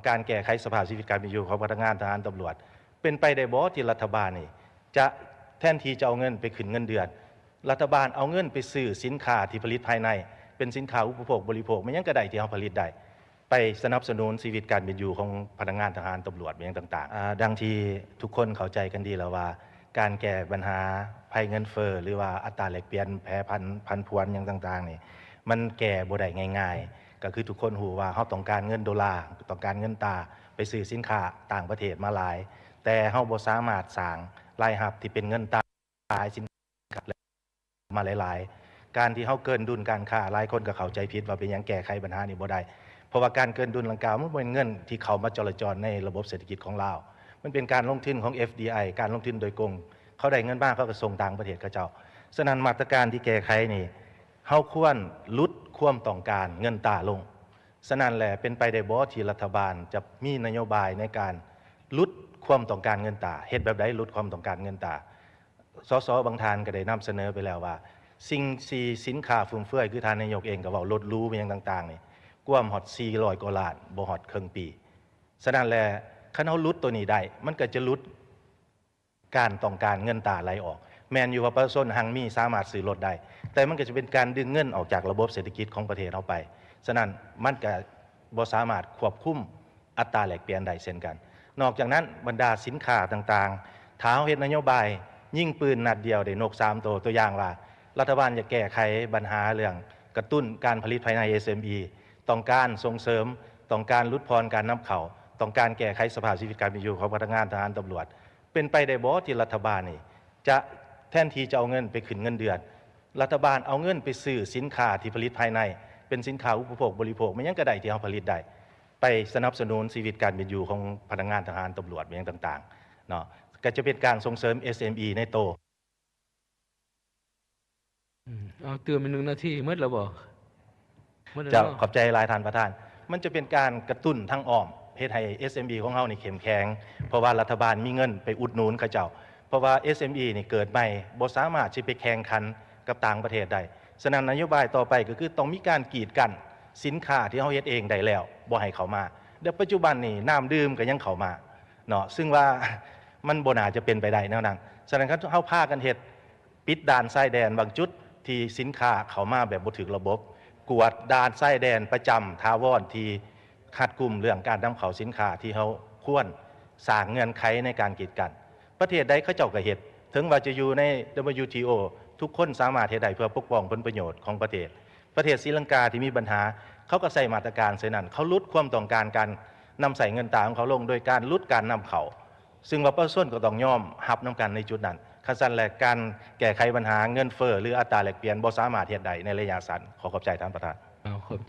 ການແກ້ໄຂສະພາບຊີວິດການເປັນຢູ່ຂອງພະນັກງານທະຫານຕຳຫຼວດ ເປັນໄປໄດ້ບໍ່ທີ່ລັດຖະບານນີ້ຈະ ແທນທີ່ຈະເອົາເງິນໄປຂຶ້ນເງິນເດືອນ ລັດຖະບານເອົາເງິນໄປຊື້ສິນຄ້າທີ່ຜະລິດພາຍໃນ ເປັນສິນຄ້າອຸປະໂພກບໍລິໂພກ ແມ່ນຫຍັງກໍໄດ້ທີ່ເຮົາຜະລິດໄດ້ ໄປສະໜັບສະໜູນຊີວິດການເປັນຢູ່ຂອງພະນັກງານທະຫານຕຳຫຼວດ ແມ່ນຫຍັງຕ່າງໆ. ອາ ດັ່ງທີ່ທຸກຄົນເຂົ້າໃຈກັນດີແລ້ວວ່າ ການແກ້ບັນຫາໄພເງິນເຟີ້ ຫຼືວ່າອັດຕາແລກປ່ຽນແປຜັນ ຜັນຜວນຫຍັງຕ່າງໆນີ້ ມັນແກ້ບໍ່ໄດ້ງ່າຍໆ. ກໍຄືທຸກຄົນຮູ້ວ່າເຮົາຕ້ອງການເງິນໂດລາ ຕ້ອງການເງິນຕາ ໄປຊື້ສິນຄ້າຕ່າງປະເທດມາຫຼາຍ ແຕ່ເຮົາບໍ່ສາມາດສ້າງລາຍຮັບທີ່ເປັນເງິນຕາ ຂາຍສິນຄ້າມາຫຼາຍໆ. ການທີ່ເຮົາເກີນດຸນການຄ້າ ຫຼາຍຄົນກໍເຂົ້າໃຈຜິດວ່າເປັນຫຍັງແກ້ໄຂບັນຫານີ້ບໍ່ໄດ້ ເພາະວ່າການເກີນດຸນດັ່ງກ່າວ ມັນບໍ່ແມ່ນເງິນທີ່ເຂົ້າມາຈໍລະຈອນໃນລະບົບເສດຖະກິດຂອງລາວ ມັນເປັນການລົງທຶນຂອງ ເອັຟດີໄອ ການລົງທຶນໂດຍກົງ ເຂົາໄດ້ເງິນມາ ເຂົາກໍສົ່ງຕ່າງປະເທດເຂົາເຈົ້າ. ສະນັ້ນ ມາດຕະການທີ່ແກ້ໄຂນີ້ ເຮົາຄວນຫຼຸດຄວາມຕ້ອງການເງິນຕາລົງ. ສະນັ້ນແຫຼະ ເປັນໄປໄດ້ບໍ່ທີ່ລັດຖະບານຈະມີນະໂຍບາຍໃນການຫຼຸດຄວາມຕ້ອງການເງິນຕາ? ເຮັດແບບໃດຫຼຸດຄວາມຕ້ອງການເງິນຕາ? ສສ ບາງທ່ານກໍໄດ້ນຳສະເໜີໄປແລ້ວວ່າ ສິ່ງທີ່ສິນຄ້າຟຸມເຟືອຍ ຄືທ່ານນາຍົກເອງກໍເວົ້າ ລົດຫຼູ ແມ່ນຫຍັງຕ່າງໆນີ້ ກວມຮອດສີ່ຮ້ອຍກວ່າລ້ານ ບໍ່ຮອດເຄິ່ງປີ. ສະນັ້ນແຫຼະ ຄັນເຮົາຫຼຸດໂຕນີ້ໄດ້ ມັນກໍຈະຫຼຸດ ການຕ້ອງການເງິນຕາໄຫຼອອກ. ແມ່ນຢູ່ວ່າປະຊາຊົນຮັ່ງມີສາມາດຊື້ລົດໄດ້ ແຕ່ມັນກໍຈະເປັນການດຶງເງິນອອກຈາກລະບົບເສດຖະກິດຂອງປະເທດເຮົາໄປ. ສະນັ້ນ ມັນກໍບໍ່ສາມາດຄວບຄຸມອັດຕາແລກປ່ຽນໄດ້ເຊັ່ນກັນ. ນອກຈາກນັ້ນ ບັນດາສິນຄ້າຕ່າງໆ ຖ້າເຮົາເຮັດນະໂຍບາຍຍິງປືນນັດດຽວໄດ້ນົກສາມໂຕ, ຕົວຢ່າງວ່າ ລັດຖະບານຢາກແກ້ໄຂບັນຫາເລື່ອງກະຕຸ້ນການຜະລິດພາຍໃນ ເອສເອັມອີ ຕ້ອງການສົ່ງເສີມ, ຕ້ອງການຫຼຸດຜ່ອນການນຳເຂົ້າ, ຕ້ອງການແກ້ໄຂສະພາບຊີວິດການເປັນຢູ່ຂອງພະນັກງານທະຫານຕຳຫຼວດ. ເປັນໄປໄດ້ບໍ່ທີ່ລັດຖະບານນີ້ຈະ ແທນທີ່ຈະເອົາເງິນໄປຂຶ້ນເງິນເດືອນ ລັດຖະບານເອົາເງິນໄປຊື້ສິນຄ້າທີ່ຜະລິດພາຍໃນ ເປັນສິນຄ້າອຸປະໂພກບໍລິໂພກ ແມ່ນຫຍັງກໍໄດ້ທີ່ເຮົາຜະລິດໄດ້ ໄປສະໜັບສະໜູນຊີວິດການເປັນຢູ່ຂອງພະນັກງານທະຫານຕຳຫຼວດ ແມ່ນຫຍັງຕ່າງໆເນາະ ກໍຈະເປັນການສົ່ງເສີມ ເອສເອັມອີ ໃນໂຕ. ອືມ ເອົາ ຕື່ມອີກໜຶ່ງນາທີ ໝົດແລ້ວບໍ່? ໝົດແລ້ວ ເຈົ້າ ເນາະ ຂອບໃຈຫຼາຍທ່ານປະທານ. ມັນຈະເປັນການກະຕຸ້ນທາງອ້ອມ ເຮັດໃຫ້ ເອສເອັມອີ ຂອງເຮົານີ້ເຂັ້ມແຂງ ເພາະວ່າລັດຖະບານມີເງິນໄປອຸດໜູນເຂົາເຈົ້າ ເພາະວ່າ ເອສເອັມອີ ນີ້ເກີດໃໝ່ ບໍ່ສາມາດຊິໄປແຂ່ງຂັນກັບຕ່າງປະເທດໄດ້. ສະນັ້ນ ນະໂຍບາຍຕໍ່ໄປກໍຄືຕ້ອງມີການກີດກັ້ນສິນຄ້າທີ່ເຮົາເຮັດເອງໄດ້ແລ້ວ ບໍ່ໃຫ້ເຂົ້າມາ. ແຕ່ປັດຈຸບັນນີ້ ນ້ຳດື່ມກໍຍັງເຂົ້າມາເນາະ ຊຶ່ງວ່າ ມັນບໍ່ໜ້າຈະເປັນໄປໄດ້ແນວນັ້ນ. ສະນັ້ນ ຄັນເຮົາພາກັນເຮັດ ປິດດ່ານຊາຍແດນບາງຈຸດທີ່ສິນຄ້າເຂົ້າມາແບບບໍ່ຖືກລະບົບ, ກວດດ່ານຊາຍແດນປະຈຳຖາວອນທີ່ຮັດກຸມເລື່ອງການນຳເຂົ້າສິນຄ້າ ທີ່ເຮົາຄວນສ້າງເງື່ອນໄຂໃນການກີດກັ້ນ. ປະເທດໃດເຂົາເຈົ້າກໍເຮັດ, ເຖິງວ່າຈະຢູ່ໃນ ດັບເບິນຢູທີໂອ ທຸກຄົນສາມາດເຮັດໄດ້ເພື່ອປົກປ້ອງຜົນປະໂຫຍດຂອງປະເທດ. ປະເທດສີລັງກາທີ່ມີບັນຫາ ເຂົາກໍໃຊ້ມາດຕະການເຊັ່ນນັ້ນ, ເຂົາຫຼຸດຄວາມຕ້ອງການການນຳໃຊ້ເງິນຕາຂອງເຂົາລົງ ໂດຍການຫຼຸດການນຳເຂົ້າ. ຊຶ່ງວ່າປະຊາຊົນກໍຕ້ອງຍອມຮັບນຳກັນໃນຈຸດນັ້ນ. ຄັນຊັ້ນແລ້ວ ການແກ້ໄຂບັນຫາເງິນເຟີ້ ຫຼື ອັດຕາແລກປ່ຽນ ບໍ່ສາມາດເຮັດໄດ້ໃນໄລຍະສັ້ນ. ຂໍຂອບໃຈທ່ານປະທານ. ເອົາ ຂອບໃຈ.